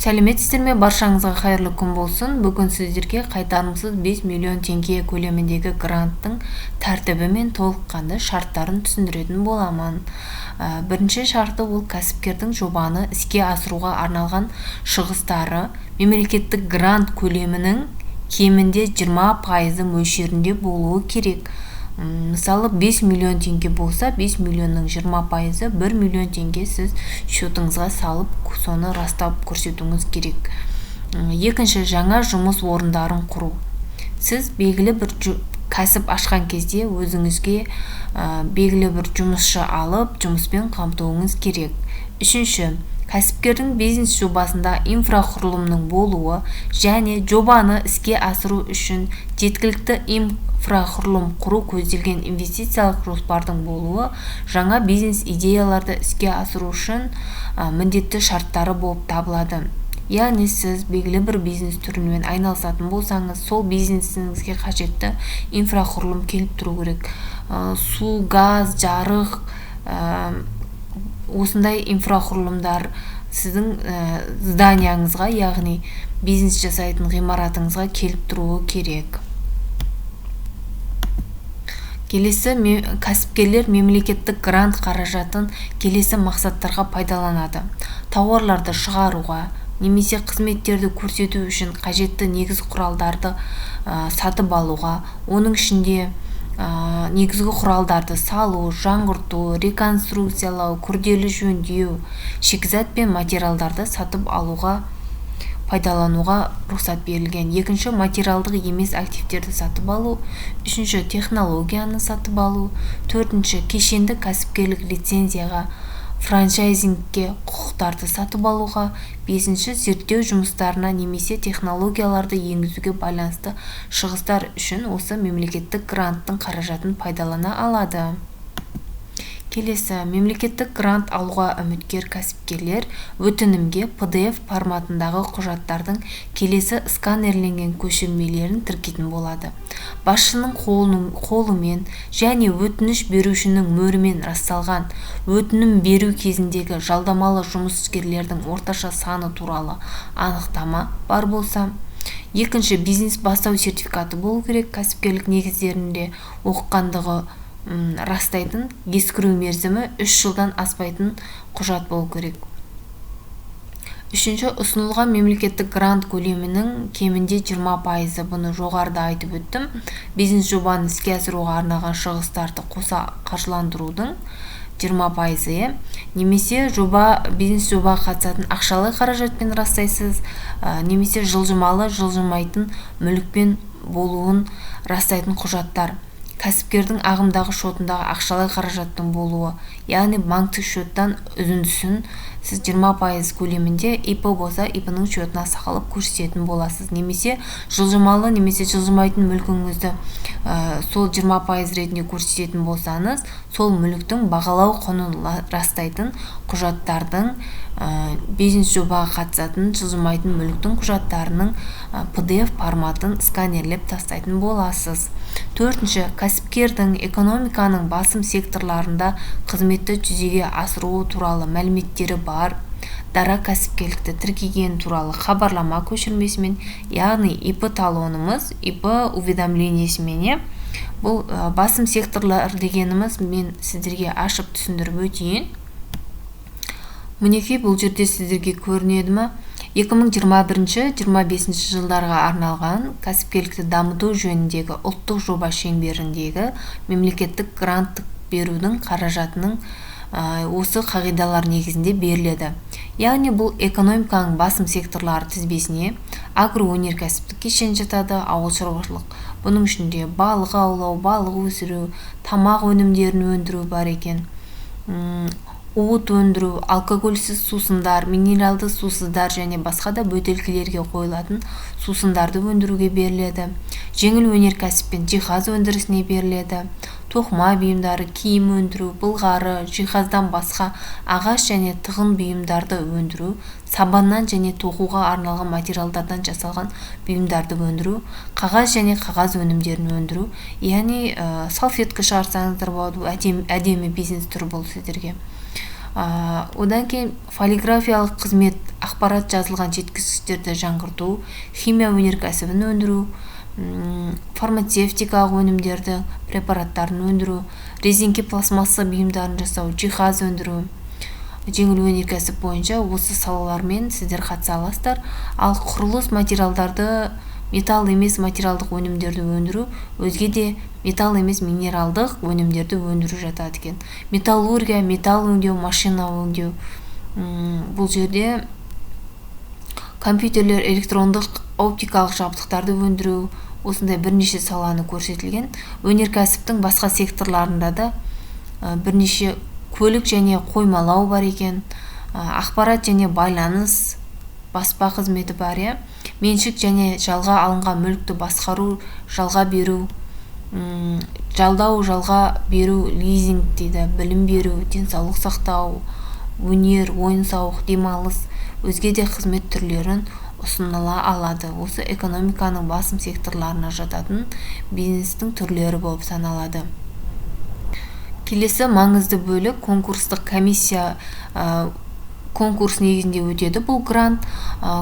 Сәлеметсіздер ме, баршаңызға қайырлы күн болсын! Бүгін сіздерге қайтарымсыз 5 миллион теңге көлеміндегі гранттың тәртібі мен толыққанды шарттарын түсіндіретін боламын. Бірінші шарты: ол кәсіпкердің жобаны іске асыруға арналған шығыстары мемлекеттік грант көлемінің кемінде 20% мөлшерінде болуы керек. Мысалы, 5 миллион теңге болса, 5 миллионның 20%-ы 1 миллион теңге. Сіз счетыңызға салып, соны растап көрсетуіңіз керек. Екінші, жаңа жұмыс орындарын құру. Сіз белгілі бір кәсіп ашқан кезде өзіңізге белгілі бір жұмысшы алып, жұмыспен қамтуыңыз керек. Үшінші, кәсіпкердің бизнес жобасында инфрақұрылымның болуы және жобаны іске асыру үшін жеткілікті инфрақұрылым құру көзделген инвестициялық жоспардың болуы жаңа бизнес идеяларды іске асыру үшін міндетті шарттары болып табылады. Яғни сіз белгілі бір бизнес түрімен айналысатын болсаңыз, сол бизнесіңізге қажетті инфрақұрылым келіп тұру керек: су, газ, жарық, осындай инфрақұрылымдар сіздің зданияңызға, яғни бизнес жасайтын ғимаратыңызға келіп тұруы керек. Келесі, кәсіпкерлер мемлекеттік грант қаражатын келесі мақсаттарға пайдаланады: тауарларды шығаруға немесе қызметтерді көрсету үшін қажетті негізгі құралдарды сатып алуға, оның ішінде негізгі құралдарды салу, жаңғырту, реконструкциялау, күрделі жөндеу, шикізат пен материалдарды сатып алуға пайдалануға рұқсат берілген. Екінші, материалдық емес активтерді сатып алу. Үшінші, технологияны сатып алу. Төртінші, кешенді кәсіпкерлік лицензияға, франчайзингке құқықтарды сатып алуға. Бесінші, зерттеу жұмыстарына немесе технологияларды енгізуге байланысты шығыстар үшін осы мемлекеттік гранттың қаражатын пайдалана алады. Келесі, мемлекеттік грант алуға үміткер кәсіпкерлер өтінімге PDF форматындағы құжаттардың келесі сканерленген көшірмелерін тіркейтін болады: басшының қолымен және өтініш берушінің мөрімен расталған өтінім беру кезіндегі жалдамалы жұмыскерлердің орташа саны туралы анықтама бар болса. Екінші, бизнес бастау сертификаты болу керек, кәсіпкерлік негіздерінде оқығандығы растайтын, ескіру мерзімі 3 жылдан аспайтын құжат болу керек. Үшінші, ұсынылған мемлекеттік грант көлемінің кемінде 20%-ы, бұны жоғарыда айтып өттім, бизнес жобаны іске асыруға арналған шығыстарды қоса қаржыландырудың 20%-ы, иә, немесе жоба бизнес жобаға қатысатын ақшалай қаражатпен растайсыз немесе жылжымалы, жылжымайтын мүлікпен болуын растайтын құжаттар, кәсіпкердің ағымдағы шотындағы ақшалай қаражаттың болуы, яғни банктік счеттан үзіндісін сіз 20% көлемінде ИП болса, ИП-ның счетына салып көрсететін боласыз немесе жылжымалы немесе жылжымайтын мүлкіңізді сол 20% ретінде көрсететін болсаңыз, сол мүліктің бағалау құнын растайтын құжаттардың, бизнес жобаға қатысатын жылжымайтын мүліктің құжаттарының PDF форматын сканерлеп тастайтын боласыз. Төртінші, кәсіпкердің экономиканың басым секторларында қызметті жүзеге асыруы туралы мәліметтері бар дара кәсіпкерлікті тіркеген туралы хабарлама көшірмесімен, яғни ИП талонымыз, ИП уведомлениесімен, иә. Бұл басым секторлар дегеніміз, мен сіздерге ашып түсіндіріп өтейін. Мінекей, бұл жерде сіздерге көрінеді ма? 2021-25 жылдарға арналған кәсіпкерлікті дамыту жөніндегі ұлттық жоба шеңберіндегі мемлекеттік грант берудің қаражатының осы қағидалар негізінде беріледі. Яғни бұл экономиканың басым секторлары тізбесіне агроөнеркәсіптік кешен жатады, ауыл шаруашылық, бұның ішінде балық аулау, балық өсіру, тамақ өнімдерін өндіру бар екен, уыт өндіру, алкогольсіз сусындар, минералды сусындар және басқа да бөтелкелерге қойылатын сусындарды өндіруге беріледі, жеңіл өнеркәсіп пен жиһаз өндірісіне беріледі, тоқыма бұйымдары, киім өндіру, былғары, жиһаздан басқа ағаш және тығын бұйымдарды өндіру, сабаннан және тоқуға арналған материалдардан жасалған бұйымдарды өндіру, қағаз және қағаз өнімдерін өндіру, яғни салфетка шығарсаңыздар болады. Әдемі бизнес түрі бұл сіздерге. Одан кейін полиграфиялық қызмет, ақпарат жазылған жеткізгіштерді жаңғырту, химия өнеркәсібін өндіру, фармацевтикалық өнімдерді, препараттарын өндіру, резеңке пластмасса бұйымдарын жасау, жиһаз өндіру, жеңіл өнеркәсіп бойынша осы салалармен сіздер қатыса аласыздар. Ал құрылыс материалдарды, металл емес материалдық өнімдерді өндіру, өзге де металл емес минералдық өнімдерді өндіру жатады екен. Металлургия, металл өңдеу, машина өңдеу, бұл жерде компьютерлер, электрондық оптикалық жабдықтарды өндіру, осындай бірнеше саланы көрсетілген. Өнеркәсіптің басқа секторларында да бірнеше көлік және қоймалау бар екен, ақпарат және байланыс, баспа қызметі бар, иә, меншік және жалға алынған мүлікті басқару, жалға беру, жалдау, жалға беру, лизинг дейді, білім беру, денсаулық сақтау, өнер, ойын-сауық, демалыс, өзге де қызмет түрлерін ұсыныла алады. Осы экономиканың басым секторларына жататын бизнестің түрлері болып саналады. Келесі маңызды бөлік конкурстық комиссия. Конкурс негізінде өтеді бұл грант.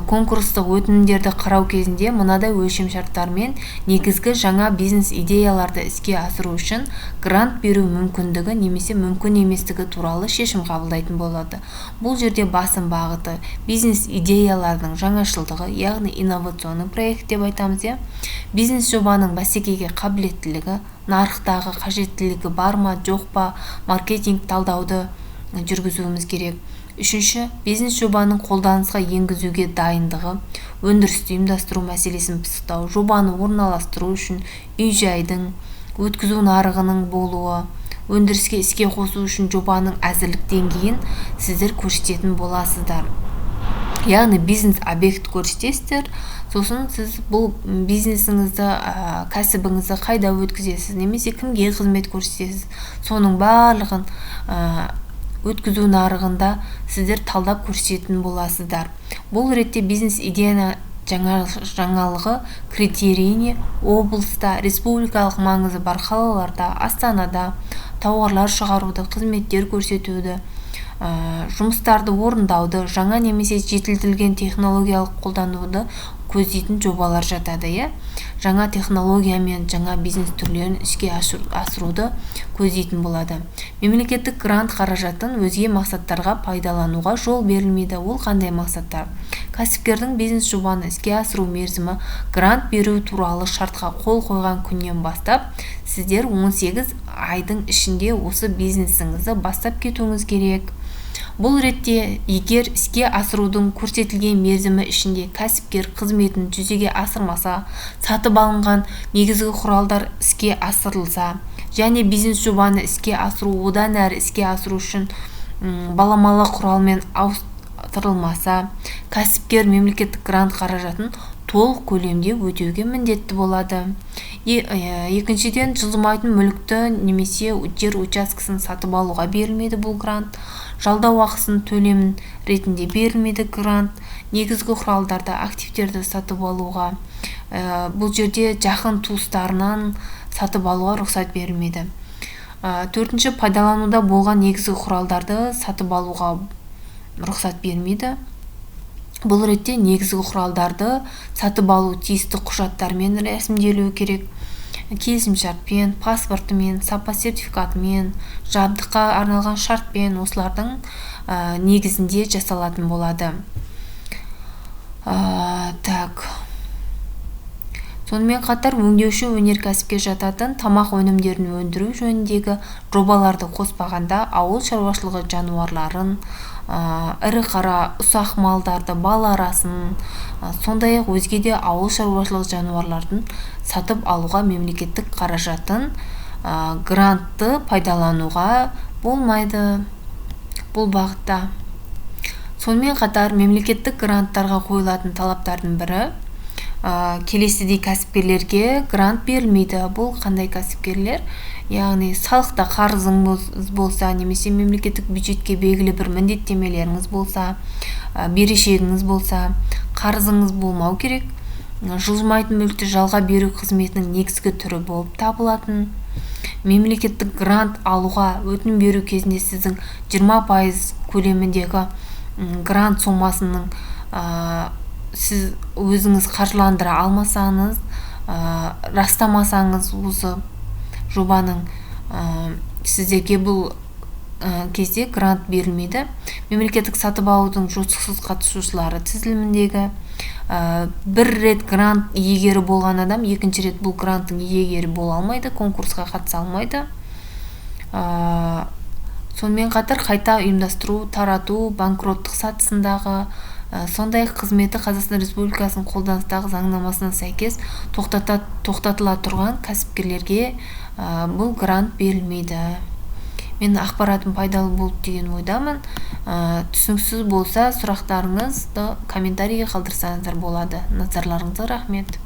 Конкурстық өтінімдерді қарау кезінде мынадай өлшем шарттармен негізгі жаңа бизнес идеяларды іске асыру үшін грант беру мүмкіндігі немесе мүмкін еместігі туралы шешім қабылдайтын болады. Бұл жерде басым бағыты бизнес идеялардың жаңашылдығы, яғни инновационный проект деп айтамыз, иә, бизнес жобаның бәсекеге қабілеттілігі, нарықтағы қажеттілігі бар ма, жоқ па, маркетинг талдауды жүргізуіміз керек. Үшінші, бизнес жобаның қолданысқа енгізуге дайындығы, өндірісті ұйымдастыру мәселесін пысықтау, жобаны орналастыру үшін үй-жайдың, өткізу нарығының болуы, өндіріске іске қосу үшін жобаның әзірлік деңгейін сіздер көрсететін боласыздар. Яғни бизнес объект көрсетесіздер, сосын сіз бұл бизнесіңізді, кәсібіңізді қайда өткізесіз немесе кімге қызмет көрсетесіз, соның барлығын өткізу нарығында сіздер талдап көрсететін боласыздар. Бұл ретте бизнес идеяны жаңалығы критерийіне облыста, республикалық маңызы бар қалаларда, астанада тауарлар шығаруды, қызметтер көрсетуді, жұмыстарды орындауды, жаңа немесе жетілдірілген технологиялық қолдануды көздейтін жобалар жатады, иә. Жаңа технология мен жаңа бизнес түрлерін іске асыруды көздейтін болады. Мемлекеттік грант қаражатын өзге мақсаттарға пайдалануға жол берілмейді. Ол қандай мақсаттар? Кәсіпкердің бизнес жобаны іске асыру мерзімі грант беру туралы шартқа қол қойған күннен бастап сіздер 18 айдың ішінде осы бизнесіңізді бастап кетуіңіз керек. Бұл ретте егер іске асырудың көрсетілген мерзімі ішінде кәсіпкер қызметін жүзеге асырмаса, сатып алынған негізгі құралдар іске асырылса және бизнес жобаны іске асыру одан әрі іске асыру үшін баламалы құралмен ауыстырылмаса, кәсіпкер мемлекеттік грант қаражатын толық көлемде өтеуге міндетті болады. Екіншіден, жылжымайтын мүлікті немесе жер учаскесін сатып алуға берілмейді бұл грант. Жалдау ақысын төлемін ретінде берілмейді грант. Негізгі құралдарды, активтерді сатып алуға, бұл жерде жақын туыстарынан сатып алуға рұқсат берілмейді. Төртінші, пайдалануда болған негізгі құралдарды сатып алуға рұқсат бермейді. Бұл ретте негізгі құралдарды сатып алу тиісті құжаттармен рәсімделуі керек. Келісімшартпен, паспортымен, сапа сертификатымен, жабдыққа арналған шартпен, осылардың негізінде жасалатын болады. Так. Сонымен қатар өңдеуші өнеркәсіпке жататын тамақ өнімдерін өндіру жөніндегі жобаларды қоспағанда ауыл шаруашылығы жануарларын, ірі қара ұсақ малдарды, бал арасын, сондай-ақ өзге де ауыл шаруашылығы жануарларын сатып алуға мемлекеттік қаражатын, грантты пайдалануға болмайды бұл бағытта. Сонымен қатар мемлекеттік гранттарға қойылатын талаптардың бірі келесідей кәсіпкерлерге грант берілмейді. Бұл қандай кәсіпкерлер? Яғни салықта қарызыңыз болса, немесе мемлекеттік бюджетке белгілі бір міндеттемелеріңіз болса, берешегіңіз болса, қарызыңыз болмау керек. Жылжымайтын мүлікті жалға беру қызметінің негізгі түрі болып табылатын. Мемлекеттік грант алуға өтінім беру кезінде сіздің 20% көлеміндегі грант сомасының сіз өзіңіз қаржыландыра алмасаңыз, растамасаңыз осы жобаның, сіздерге бұл кезде грант берілмейді. Мемлекеттік сатып алудың жосықсыз қатысушылары тізіліміндегі бір рет грант иегері болған адам екінші рет бұл гранттың иегері бола алмайды, конкурсқа қатыса алмайды. Сонымен қатар қайта ұйымдастыру, тарату, банкроттық сатысындағы, сондай-ақ қызметі Қазақстан Республикасының қолданыстағы заңнамасына сәйкес тоқтатыла тұрған кәсіпкерлерге бұл грант берілмейді. Менің ақпаратым пайдалы болды деген ойдамын. Түсініксіз болса, сұрақтарыңызды комментарийге қалдырсаңыздар болады. Назарларыңызға рахмет.